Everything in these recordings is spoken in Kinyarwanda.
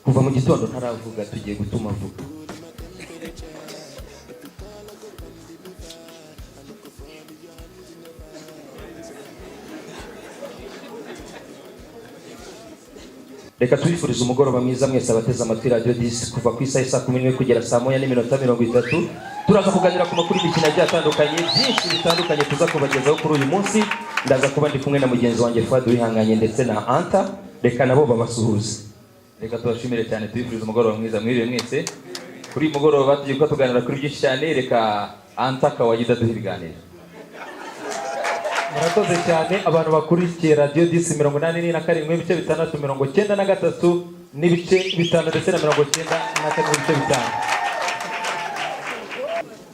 Kuva mu gitondo ntaravuga, tugiye gutuma avuga. Reka tubifurize umugoroba mwiza mwese abateze amatwi Radiyo 10. Kuva ku isaha saa 11 kugera saa 1:30 turaza kuganira ku makuru y'imikino agiye atandukanye, byinshi bitandukanye tuza kubagezaho kuri uyu munsi. Ndaza kuba ndi kumwe na mugenzi wanjye Fuad Wihanganye ndetse na Anta. Reka nabo babasuhuze. Reka tubashimire cyane, tubifurize umugoroba mwiza. Mwiriwe mwese. Kuri uyu mugoroba tugiye kuba tuganira kuri byinshi cyane. Reka Anta Kawagida duha ibiganiro. Murakoze cyane abantu bakurikiye Radiyo 10, 87.6, 93.5 ndetse na 94.5.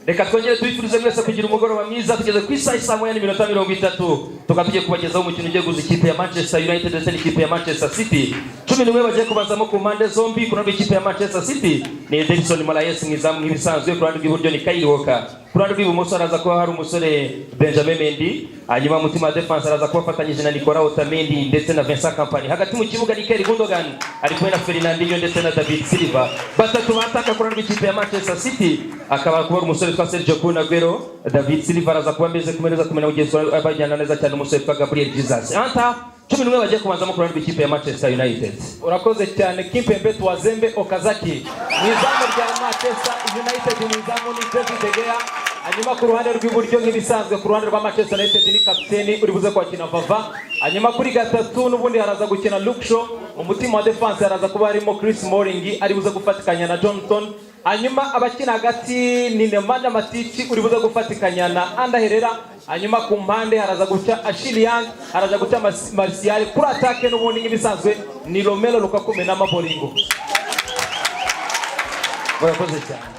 Reka twongere tubifurize mwese kugira umugoroba mwiza. Tugeze ku isaha saa 1:30, tukaba tugiye kubagezaho umukino ugiye guhuza ikipe ya Manchester United ndetse n'ikipe ya Manchester City. 11 bagiye kubanzamo ku mpande zombi. Ku ruhande rw'ikipe ya Manchester City ni Ederson Moraes mu izamu nk'ibisanzwe. Ku ruhande rw'iburyo ni Kyle Walker, ku ruhande rw'ibumoso haraza kuba hari umusore Benjamin Mendy, hanyuma mutima wa defense araza kuba afatanyije na Nicolas Otamendi ndetse na Vincent Kompany. Hagati mu kibuga ni Ilkay Gundogan ari kumwe na Fernandinho ndetse na David Silva. Batatu bataka ku ruhande rw'ikipe ya Manchester City akaba kuba ari umusore witwa Sergio Kun Aguero. David Silva araza kuba ameze kumwe neza kumwe na mugenzi we, bajyana neza cyane, umusore witwa Gabriel Jesus. Anta, 11 bagiye kubanzamo ku ruhande rw'ikipe ya Manchester United. Urakoze cyane. Kimpembe Twazembe Okazaki mu izamu rya Manchester United, mu izamu ni David De Gea. Hanyuma ku ruhande rw'iburyo, nk'ibisanzwe, ku ruhande rwa Manchester United ni kapiteni uri buze kwakina Vava. Hanyuma kuri gatatu n'ubundi haraza gukina Luke Shaw. Mu mutima wa defense haraza kuba harimo Chris Smalling ari buze gufatikanya na Johnson. Hanyuma abakina hagati ni Nemanja Matic uri buze gufatikanya na Ander Herrera. Hanyuma ku mpande haraza guca Ashley Young, haraza guca Martial. Kuri attaque n'ubundi nk'ibisanzwe ni Romelu Lukaku na Mabolingo. Murakoze cyane.